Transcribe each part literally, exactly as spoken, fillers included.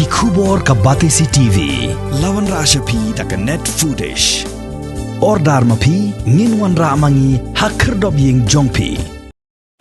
Ki khubor ka Batesi T V. La wanrah sha phi da ka Net Foodish. Order ma phi, ngin wanrah ma ngi ha khyrdop ïing jong phi.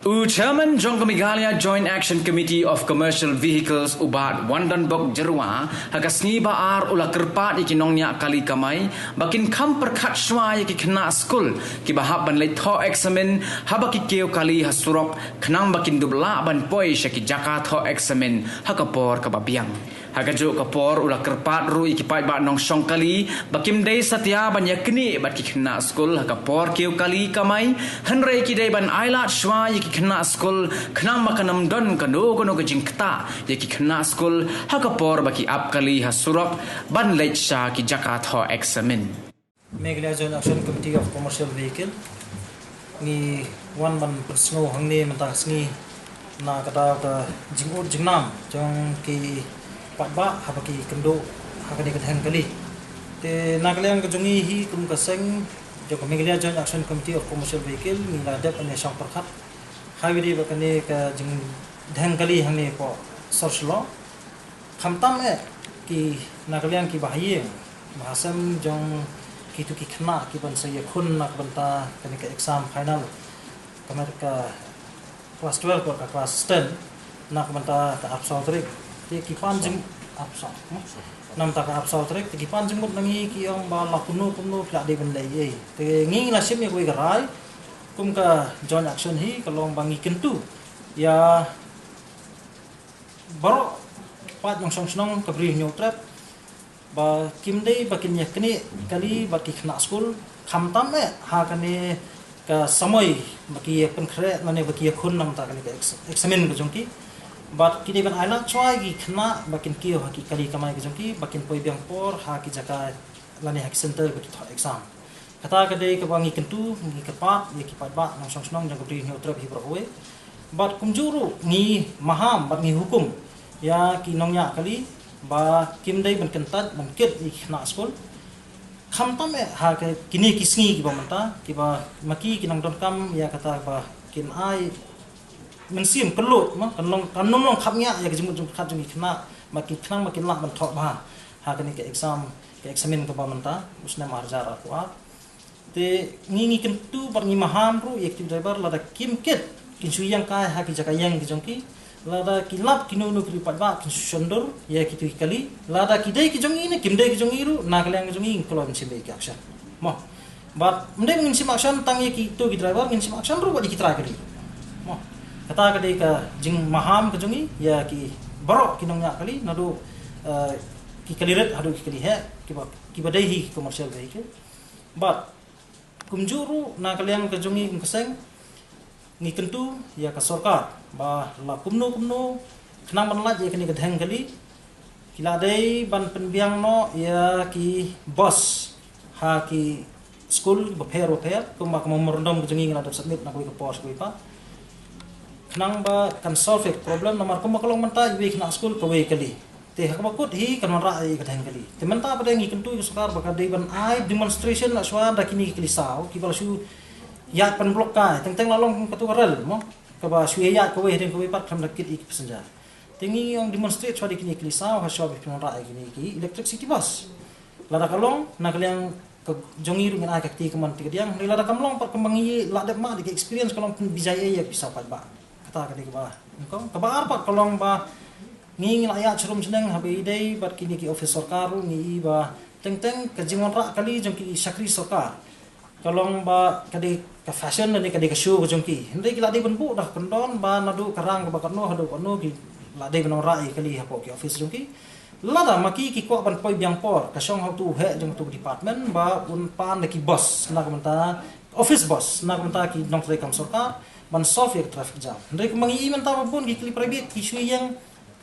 U Chairman jong ka Meghalaya Joint Action Committee of Commercial Vehicles, u Bah Wandonbok Jyrwa, ha ka sngi ba ar u la kyrpad ïa ki nongñiah kali kamai ba kin kham pyrkhat shuwa ïa ki khynnah skul kiba hap ban leit thoh eksamin haba ki kiew kali ha surok, khnang ba kin dup lah ban poi sha ki jaka thoh eksamin ha ka por kaba biang. Ha kajuh ka por u la kyrpad ruh ïa ki paidbah nongshong kali ba kim dei satia ban ïaknieh bad ki khynnah skul ha ka por kiew kali kamai, hynrei ki dei ban ailad shuwa ïa ki khynnah skul, khnang ba kan ym don kano kano ka jingktah ïa ki khynnah skul ha ka por ba ki ap kali ha surok ban leit sha ki jaka thoh eksamin. Meghalaya Joint Action Committee of Commercial Vehicle, ngi wan ban pynsngew hangne mynta ka sngi na ka daw ka jingud jingnam jong ki paidbah haba ki kynduh ha kane ka dheng kali. Te na ka liang ka jong ngi hi kum ka seng jong ka Meghalaya Joint Action Committee of Commercial Vehicle, ngi la dep ban ïashong pyrkhat ha kaba ïadei bad kane ka jingdheng kali hangne hapoh sor Shillong. Khamtam eh ki na ka liang ki bahaïing bahasem jong kito ki khynnah ki ban sa ïakhun na ka bynta kane ka exam final, ka met ka class twelve bad ka class ten, na ka bynta ka arphew saw tarik. Te ki pan jing arphew saw, hmm? Na ka bynta ka arphew saw tarik, te ki pan jingmut na ngi ki ong ba la kumno kumno ki la dei ban leh ei. Te ngi ngi la shim ïa kawei ka rai kum ka joint action hi, ka long ba ngi kyntu ïa baroh paid nongshong shnong ka Bri Hynñiewtrep ba kim dei ba kin ïaknieh kali bad ki khynnah skul, khamtam eh ha kane ka samoi ba ki ïa pynkhreh lane ba ki ïakhun na ka bynta kane ka ex-, eksamin ka jong ki. Bad ki dei ban ailad shuwa ïa ki khynnah ba kin kiew ha ki kali kamai ka jong ki, ba kin poi biang por ha ki jaka lane ha ki center ba ki thoh exam. Kata ka dei kaba ngi kyntu, ngi kyrpad ïa ki paidbah nongshong shnong jong ka Bri Hynñiewtrep hi baroh kawei. Bad kumjuh ruh ngi maham bad ngi hukum ïa ki nongñiah kali ba kim dei ban kyntait ban kit ïa ki khynnah skul, khamtam eh ha ka kine ki sngi kiba mynta, kiba ma ki ki nang donkam ïa kata ba kin ai mynsiem kylluid, ma, kan long, kan nym long khapngiah ïa ka jingmut jingpyrkhat jong ki khynnah, ma ki khnang ma kin lah ban thoh bha ha kane ka exam, ka eksamin kaba mynta u snem ar hajar arphew ar. Te ngi ngi kyntu bad ngi maham ruh ïa ki driver, lada kim kit kin shu ïeng kai ha ki jaka ïeng ki jong ki, lada ki lap kino kino ki paidbah kin shu shon dur ïa kito ki kali, lada ki dei ki jong ngi ne kim dei ki jong ngi ruh, na ka liang ki jong ngi ngi kloi ban shim ïa ki action. Mo. Bad ym dei ngin shim action tang ïa kito ki driver, ngin shim action ruh bad ïa ki trai kali. Mo. Kata ka dei ka jingmaham ka jong ngi ïa ki baroh ki nongñiah kali, naduh, eh, ki kali rit haduh ki kali heh, kiba, kiba dei hi ki commercial vehicle. Bad kumjuh ruh na ka liang ka jong ngi kum ka seng, ngi kyntu ïa ka sorkar ba la kumno kumno khnang ban lait ïa kane ka dheng kali, ki la dei ban pynbiang noh ïa ki bus ha ki skul bapher bapher, kumba ka memorandum ka jong ngi ngi la dep submit na kawei ka por sha kawei pat, khnang ba kan solve ïa ka problem, namar kumba ka long mynta iwei i khynnah skul kawei i kali. Te ha kaba kut hi kan wanrah ïa ka dheng kali. Te mynta pat ngi kyntu ïa ka sorkar ba ka dei ban ai demonstration la shuwa da kine ki kali saw kiba la shu ïaid pynblok kai, teng teng la long kato ka rel, mo, kaba shu ïaid kawei hadien kawei pat khlem da kit ïa ki passenger. Te ngi ong demonstrate shuwa da kine ki kali saw ha shuwa ba phin wanrah ïa kine ki electric city bus. Lada ka long, na ka liang ka jong ngi ruh ngin ai ka kti kamon kti kadiang. Hynrei lada kam long pat kumba ngi la dep mad ïa ka experience, ka long pynbijai ïa ki saw paidbah. Kata ka dei kaba nyngkong. Kaba ar pat ka long ba ngi ngi la ïaid sharum shneng haba ïadei bad kine ki office sorkar ruh, ngi i ba teng teng ka jingwanrah kali jong ki shakri sorkar ka long ba ka dei ka fashion lane ka dei ka show ka jong ki. Hynrei ki la dei ban buh da ka kyndon ba naduh ka rang kaba katno haduh katno ki la dei ban wanrah ïa kali hapoh ki office jong ki. Lada ma ki ki kwah ban poi biang por, ka shong ha uto u heh jong uto u department ba un pan da ki bus na ka bynta, office bus na ka bynta ki nongtrei kam sorkar ban solve ïa ka traffic jam. Hynrei kumba ngi i mynta ba bun ki kali private ki shu ïeng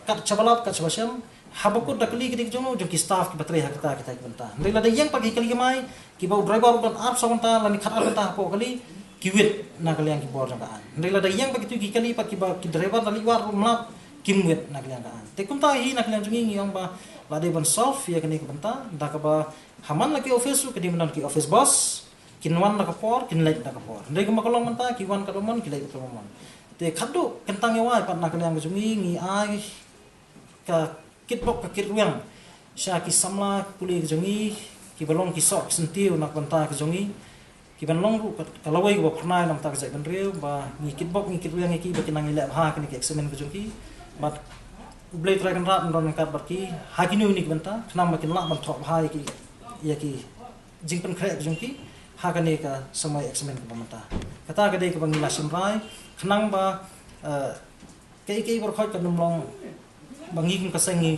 kat shaba lap kat shaba shem, haba kut da kali ka dei ka jong u, jong ki staff kiba trei ha kita kita ki bynta. Hynrei lada ïeng pat ki kali kamai kiba u driver u don arphew saw kynta lane khat ar kynta hapoh kali, ki wit na ka liang ki bor jong ka aiñ. Hynrei lada ïeng pat kito ki kali pat kiba ki driver da leit wad ruh ym lap, kim wit na ka liang ka aiñ. Te kumta hi na ka liang jong ngi ngi ong ba la dei ban solve ïa kane ka bynta da kaba ha man la ki office ruh ka dei ban don ki office bus, kin wan da ka por, kin leit da ka por. Hynrei kumba ka long mynta ki wan katba mon, ki leit katba mon. Te khatduh kyntang ïa wai pat na ka liang ka jong ngi ngi ai ka Kitbok ka kitrwiang sha ki samla pule ka jong ngi, kiba long ki soh ki syntiew na ka bynta ka jong ngi, kiban long ruh ka lawei kaba phyrnai na ka bynta ka jaitbynriew, ba ngi kitbok ngi kitrwiang ïa ki ba kin nang ïaleh bha kine ki eksamin ka jong ki. Bad U Blei Trai Kynrad un don ryngkat bad ki ha kino kino ki bynta, khnang ba kin lah ban thoh bha ïa ki, ïa ki jingpynkhreh ka jong ki ha kane ka samoi eksamin kaba mynta. Kata ka dei kaba ngi la shim rai, khnang ba, eh, kaei kaei baroh khoit kan ym long ba ngi kum ka seng ngi,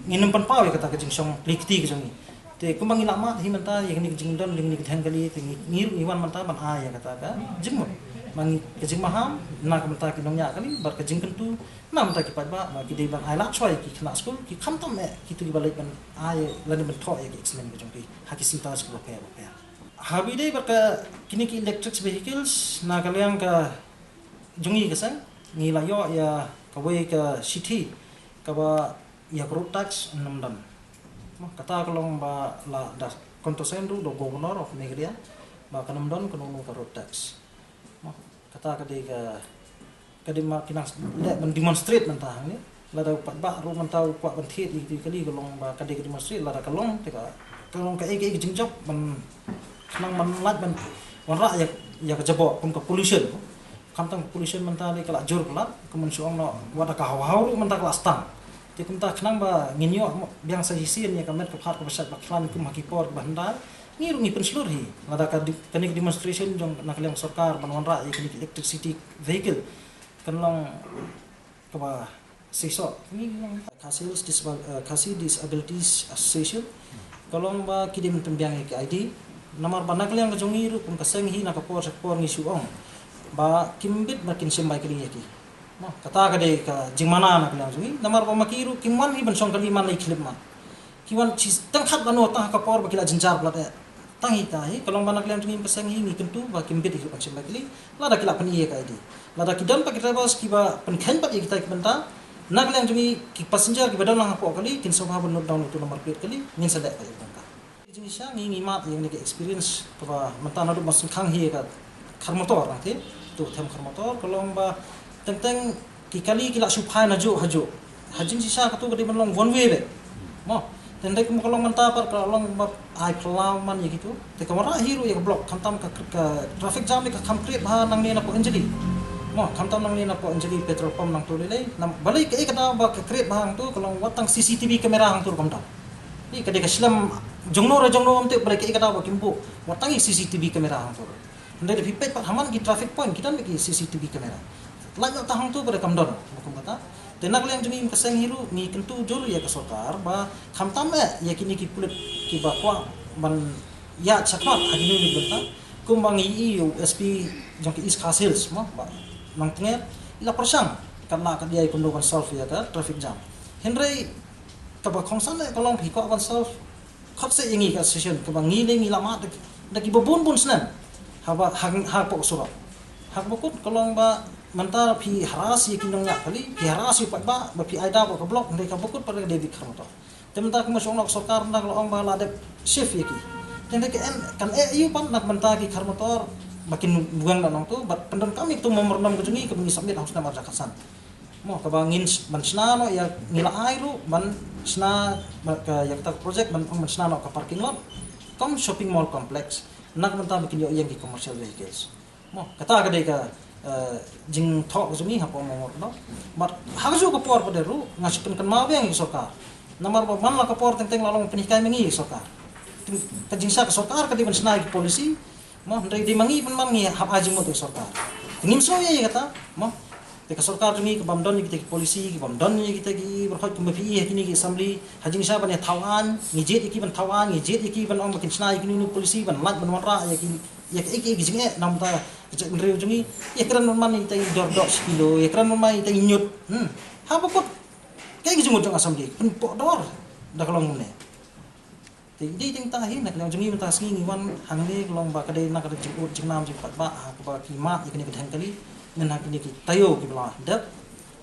ngin ym pynpaw ïa kata ka jingshong plie kti ka jong ngi. Te kumba ngi la mad hi mynta ïa kane ka jingdon jong kane ka dheng kali, te ngi, ngi ruh ngi wan mynta ban ai ïa kata ka jingmut. Ba ngi, ka jingmaham na ka bynta ki nongñiah kali bad ka jingkyntu na ka bynta ki paidbah, ba ki dei ban ai lad shuwa ïa ki khynnah skul, ki khamtam eh kito kiba leit ban ai lane ban thoh ïa ki eksamin ka jong ki ha ki centre skul bapher bapher. Haba ïadei bad ka, kine ki electric vehicles, na ka liang ka jong ngi ka seng, ngi la ïoh ïa kawei ka shithi kaba ïa ka road tax ym don. Mo, kata ka long ba la da countersend ruh da u Governor of Meghalaya ba kan ym don kano kano ka road tax. Mo, kata ka dei ka, ka dei ma ki nang leh ban demonstrate mynta hangne. Lada u paidbah ruh mynta u kwah ban thied ïa kito ki kali, ka long ba ka dei ka demonstrate, lada ka long te ka, ka long kaei kaei ka jingjop ban, khnang ban lait ban wanrah ïa, ïa ka jaboh kum ka pollution. Khamtam ka pollution mynta dei ka la jur palat, kumban shu ong noh wat da ka haw haw ruh mynta ka la stang. Te kumta khnang ba ngin ïoh biang sa shisien ïa ka met ka phad kaba shait ba khlaiñ kum ha ki por kiba hyndai, ngi ruh ngi pynshlur hi. Lada ka di-, kane ka demonstration jong na ka liang sorkar ban wanrah ïa kine ki electricity vehicle kan long kaba seisoh. Ngi long Khasi Hills Disab-, eh, Khasi Disabilities Association, ka long ba ki dei ban pynbiang ïa ki I D. Namar ba na ka liang ka jong ngi ruh kum ka seng hi, na ka por sha ka por ngi shu ong ba kim bit ba kin shim bai kali ïa ki. Mo, kata ka dei ka jingmana na ka liang jong ngi. Namar ba ma ki ruh kim wan hi ban shong kali man la i khyllipmat. Ki wan shi tang khat lano tang ha ka por ba ki la jynjar palat eh. Tang hi ta hi, ka long ba na ka liang jong ngi kum ka seng hi ngi kyntu ba kim bit hi ruh ban shim bai kali. Lada ki la pyni ïa ka I D, lada ki don pat ki drivers kiba pynkheiñ pat ïa kita ki bynta, na ka liang jong ngi ki passenger kiba don lang hapoh kali kin sngewbha ban note down ïa utu u nambar plate kali, ngin sa leh pat ïa ka bynta. Jingshisha ngi, ngi mad ïa kane ka experience kaba mynta naduh ba sngewkhang hi ïa ka khar motor, nangta utu u them khar motor, ka long ba teng teng ki kali ki la shu phai najuh hajuh. Ha jingshisha katu ka dei ban long one way beit. Mo, teng teng kumba ka long mynta pat ka long ba ai phyllaw man ïa kitu. Te ka wanrah hi ruh ïa ka block, khamtam ka, ka traffic jam dei ka kham create bha nangne napoh Anjali. Mo, khamtam nangne napoh Anjali petrol pump nangtu lei lei. Nam, balei kaei ka daw ba ka create bha hangtu, ka long wat tang C C T V camera hangtu ruh kam don. Ïa ka dei ka slem jongno re jongno, ym tip balei kaei ka daw ba kim buh wat tang ïa C C T V camera hangtu ruh. Hynrei da phi peit pat ha man ki traffic point ki don beit ki C C T V camera. Lait noh tang hangtu pat kam don, ba kum kata. Te na ka liang jong ngi kum ka seng hi ruh ngi kyntu jur ïa ka sorkar ba khamtam eh ïa kine ki pulit kiba kwah ban ïaid shakhmat ha kine ki bynta. Kumba ngi ïohi ïa u S P jong ka East Khasi Hills, mo, Bah Nongtnger, i la pyrshang katba kat ïa kumno ban solve ïa ka traffic jam. Hynrei kaba kongsan eh ka long phi kwah ban solve, khot seh ïa ngi ka association, kaba ngi lei ngi la mad da ki, da kiba bun bun snem haba ha, hapoh surok. Ha kaba kut ka long ba mynta phi harass ïa ki nongñiah kali, phi harass ïa u paidbah ba phi ai daw bad ka block, hynrei kaba kut pat ka dei bad ki khar motor. Te mynta kumba shu ong noh ka sorkar mynta ka la ong ba la dep shift ïa ki. Te hynrei ka en, kan eh aïu pat na ka bynta ki khar motor ba kin weng da nangtu, bad pyndonkam ïa katu ka memorandum ka jong ngi kaba ngi submit ha u snem ar hajar khatsan. Mo, kaba ngin sh-, ban shna noh ïa, ngi la ai ruh ban shna, ba ka, ïa kata ka project ban, ban shna noh ka parking lot kum shopping mall complex na ka bynta ba kin ïoh ïeng ki commercial vehicles. Mo, kata ka dei ka, eh, jingthoh ka jong ngi hapoh memorandum. Bad ha kajuh ka por pat de ruh nga shu pynkynmaw biang ïa ka sorkar. Namar ba man la ka por teng teng la long pynhikai ma ngi ïa ka sorkar. Teng, ka jingshisha ka sorkar ka dei ban shna ïa ki policy. Mo, hynrei dei ma ngi pynban ngi hap ai jingmut ïa ka sorkar. Te ngim sngew ïa kata, mo. Te ka sorkar jong ngi ka bym don ïa kita ki policy, ka bym don ïa kita ki baroh kumba phi ïa kine ki assembly. Ha jingshisha ban ïa thaw aiñ, ngi jied ïa ki ban thaw aiñ, ngi jied ïa ki ban ong ba kin shna ïa kine ki policy ban lait ban wanrah ïa ki, ïa ki, ïa ki jingeh na ka bynta ka jaitbynriew jong ngi. Ïa kren ban man ïa kita i dor doh shi kilo, ïa kren ban man ïa kita i ñiut. Hmm. Haba kut kaei ka jingmut jong ka assembly, pynpoh dor da ka long kumne. Te dei tang ta hi, na ka liang jong ngi mynta ka sngi ngi wan hangne ka long ba ka dei na ka dei jingud jingnam jingpaidbah ha kaba ki mad ïa kine ki dheng kali, ne ha kine ki taïew kiba la dep.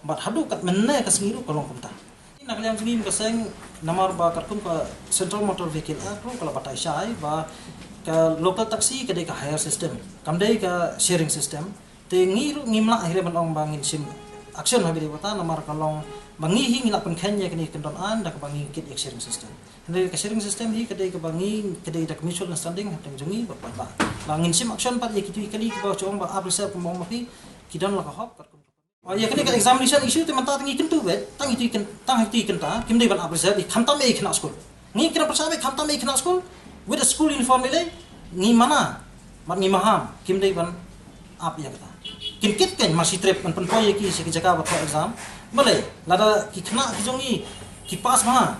Bad haduh katne mynne ka sngi ruh ka long kumta. Na ka liang jong ngi kum ka seng, namar ba katkum ka Central Motor Vehicle Act ruh ka la batai shai ba ka local taxi ka dei ka hire system, kam dei ka sharing system. Te ngi ruh ngim lah hi re ban ong ba ngin shim action ha kaba ïadei bad kata, namar ka long Ba ngi hi ngi la pynkheiñ ïa kane ka kyndon aiñ da kaba ngi kit ïa ka sharing system. Hynrei ka sharing system hi ka dei kaba ngi ka dei da ka mutual understanding hapdeng jong ngi bad paidbah. Ba ngin shim action pat ïa kito ki kali kiba u ong ba ap reserve kumba ong ma phi ki don la ka hok katkum. Ïa kane ka examination issue te mynta tang i kyntu beit tang i tang i kynta kim dei ban ap reserve i khamtam i khynnah skul. Ngi kena pyrshah beit khamtam i khynnah skul with a school uniform i lei ngi mana. Mat ngi maham kim dei ban ap ïa kata. Kin kit kein ma shi trip ban pynpoi ïa ki sha ki jaka ba thoh exam. Balei lada ki khynnah ki jong i ki pass ma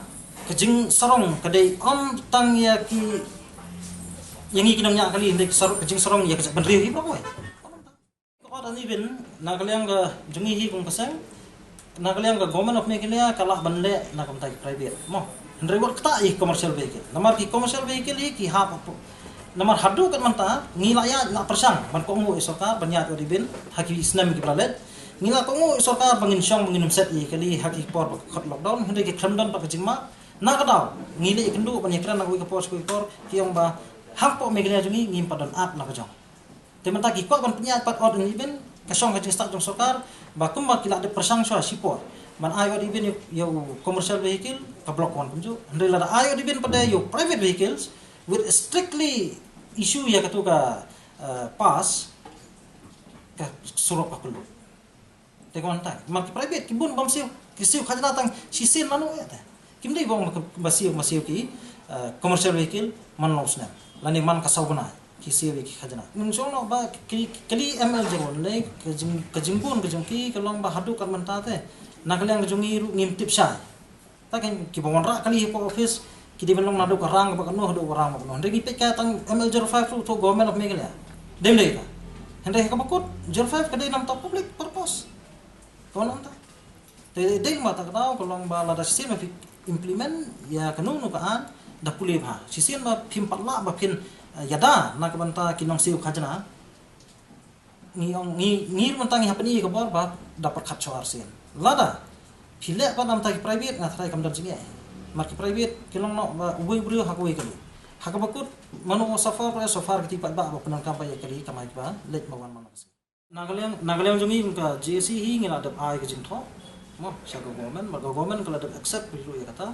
ka jingsarong ka dei om tang ïa ki ïa ngi ki nongñiah kali hynrei ka jingsarong ïa ka jaitbynriew hi baroh. Ka ot ani bin na ka liang ka jong i hi kum ka seng na ka liang ka Government of Meghalaya ka lah ban leh na ka bynta ki private mo. Hynrei wat kata i commercial vehicle namar ki commercial vehicle i ki hap. Namar haduh kat mynta ngi la ïa la pyrshang ban kohnguh i sorkar ban ïa ot i bin ha ki snem ki ba la leit. Ngi la kohnguh i sorkar ba ngin shong ba ngin ym set i kali ha ki por ba ka khot lockdown hynrei ki khlem don pat ka jingma. Na ka daw ngi leh i kynduh ban ïa kren na ka wi ka por sha ka wi ka por ki ong ba hapoh Meghalaya jong ngi ngim pat don art na ka jong. Te mynta ki kwah ban pynïaid pat ot in ibin ka shong ka jingstad jong sorkar ba kumba ki la dep pyrshang shuwa shipor ban ai ot ibin ïa u commercial vehicle ka block wan kumjuh. Hynrei lada ai ot ibin pat ïa u private vehicles with strictly issue ïa katu ka uh, pass ka surok ka kullu. Te ka wan ta mar ki private ki bun bam siew ki siew khajna tang shisien lano ïa te. Kim dei bong ba siew ma siew ki commercial vehicle man long snem lane man ka saw bnai ki siew ki khajna. Nung song no ba kali M L Jeron le ka jingbun ka jong ki ka long ba haduh kat mynta te na ka liang ka jong i ruh ngim tip shai. Ta ki ba wanrah kali ha office ki dei ban long naduh ka rang ba kano haduh ka rang ba kano. Hynrei ngi peit ka tang M L zero five ruh to government of Meghalaya. Dem dei ka. Hynrei ka bakut zero five ka dei nam ta public purpose. Ka wan ta. Te dei ma ta ka daw ka long ba lada shisien ba phi implement ïa kano kano ka an da pule bha. Shisien ba phim pat lah ba phin ïada na ka bynta ki nongsiew khajna. Ngi ong ngi ngi ruh mynta ngi hapdeng ka bor ba da pyrkhat shuwa arsien. Lada phi leh pat namta ki private nga tharai kam don jingeh. Mar ki private ki long noh ba uwei u briew ha kawei ka liang. Ha kaba kut mano safar pa safar ki ti pat ba ba pyndonkam ba ïa ka liang kamai ba leh ba wan mano ka sien. Na ka liang na ka liang jong ngi ka J A C hi ngi la dep ai ka jingthoh mo sha ka government ba ka government ka la dep accept ruh ïa kata.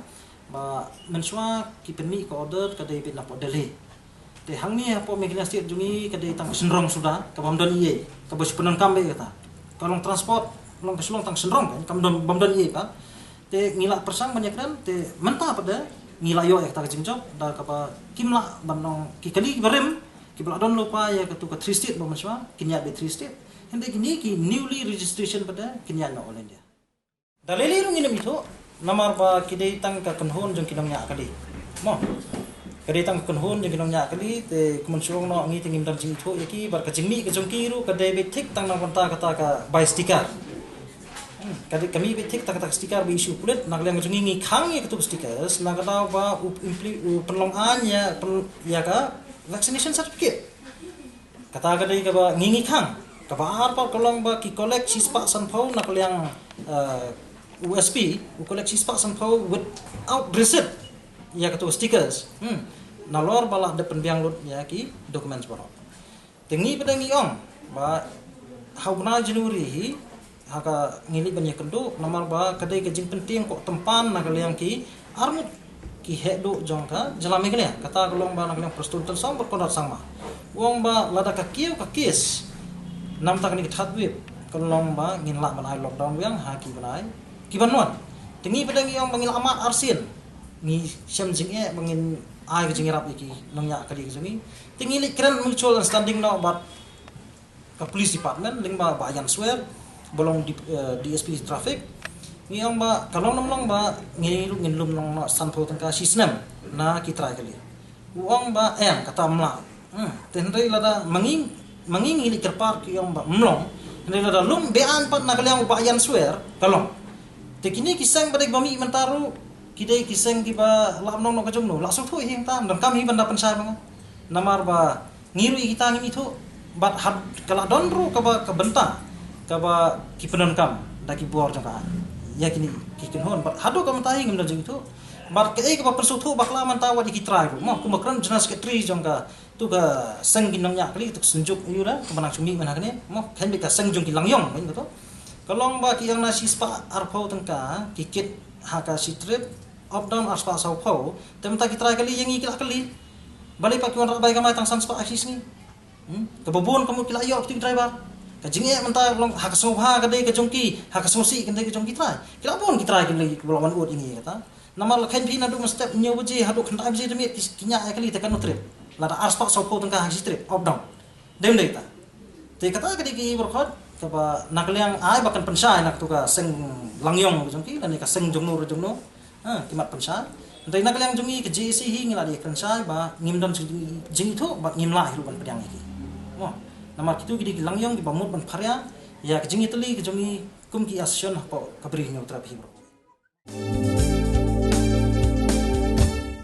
Ba mynshuwa ki pynmih ka order ka dei beit napoh Delhi. Te hangne hapoh Meghalaya State jong ngi ka dei tang ka synrong suda ka bym don ïa ka ba shu pyndonkam beit kata. Ka long transport long ka shu long tang synrong ka bym don bym don ïa ka. Te ngi la pyrshang ban ïakren te mynta pat de ngi la ïoh ïa kata ka jingjop da kaba kim lah ban long ki kali ki barim ki ba la don lypa ïa katu ka three state ba mynshuwa kin ïaid beit three state. Hynrei kine ki newly registration pat de kin ïaid na All India. Da lei lei ruh ngin ym ithuh namar ba ki dei tang ka kynhun jong ki nongñiah kali. Mo. Ka dei tang ka kynhun jong ki nongñiah kali te kumon shuh noh ngi te ngim dang jingithuh ïa ki bad ka jingmih ka jong ki ruh ka dei beit thik tang na bynta kata ka bai sticker. Hmm, ka dei ka mih beit thik tang kata ka sticker ba issue pulit na ka liang ka jong ngi ngi khang ïa katu ka stickers na ka daw ba u impli u pynlong aiñ ïa pyn ïa ka vaccination certificate. Kata ka dei kaba ngi ngi khang kaba ar pat ka long ba ki collect shispah sanphew na ka liang U S P u collect shispah sanphew without receipt ïa katu stickers. Hmm. Nalor ba la dep pynbiang lut ïa ki documents baroh. Te ngi pat ngi ong ba ha u bnai January hi ha ka ngi leit ban ïakynduh namar ba ka dei ka jingpyntieng ko tympan na ka liang ki arngut ki heh duh jong ka jylla Meghalaya kata ka long ba na ka liang Prestone Tynsong bad Conrad Sangma. U ong ba lada ka kiew ka case namta kane ka third wave ka long ba ngin lah ban ai lockdown biang ha ki bnai ki ban wan. Te ngi pat ngi ong ba ngin lah mad arsien ngi shem jingeh ba ngin ai ka jingïarap ïa ki nongñiah kali ka jong ngi. Te ngi leit kren mutual understanding noh bad ka police department lyngba Bah Ian Swer ba long D S P traffic. Ngi ong ba ka long nam long ba ngi ruh ngin lum long noh sanphew tyngka shi snem na ki trai kali. U ong ba em kata mla. Te hynrei lada mangi mangi ngi li kyrpad ki ong ba mlong hynrei lada lum be an pat na ka liang u Bah Ian Swer ka long. Te kine ki seng ba dei ba mih mynta ruh ki dei ki seng ki ba la mlong noh ka jong no la sngewthuh hi ta ndang kam hi ban da pynshai ba nga. Namar ba ngi ruh ïa kita ngim ithuh bad had ka la don ruh kaba ka bynta kaba ki pyndonkam da ki bor jong ka ïa kine ki kynhun bad haduh ka mynta hi ngim don jingithuh bad kaei kaba pynsngewthuh bakla mynta wat ïa ki trai ruh mo kum ba kren general secretary jong ka tu ka seng ki nongñiah kali tu ka Synjuk ïu da kaba nang shu mih mynta kane mo khein beit ka seng jong ki Langïong khein ka tu. Ka long ba ki ïeng na shispah arphew tyngka ki kit ha ka shi trip, up down arspah sawphew. Te mynta ki trai kali ïa ngi ki la kali. Balei pat ki wanrah bai kamai tang san spah ha shi sngi? Hmm? Kaba bun ka mut ki la ïoh kito ki driver. Ka jingeh mynta long ha ka sngewbha ka dei ka jong ki, ha ka sngewsih ka dei ka jong ki trai. Ki la bun ki trai ki la wan ud ïa ngi kata. Namar la kheiñ phi naduh mynstep hynñiew baje haduh khyndai baje da miet ki, ki ñiah ïa kali te katno trip. Lada arspah sawphew tyngka ha shi trip up down. Dei ym dei ta. Te kata ka dei ki baroh kaba na ka liang ai ba kan pynshai na katu ka seng Langïong ka jong ki lane ka seng jongno re jongno. Ha, ki mat pynshai. Te na ka liang jong ngi ka J A C hi ngi la dei pynshai ba ngim don jing, jingithuh bad ngim lah hi ruh ban pdiang ïa ki. Mo. Namar kitu ki dei ki Langïong kiba mut ban pharia ïa ka jingïatylli ka jong ngi kum ki association hapoh ka Bri Hynñiewtrep hi baroh.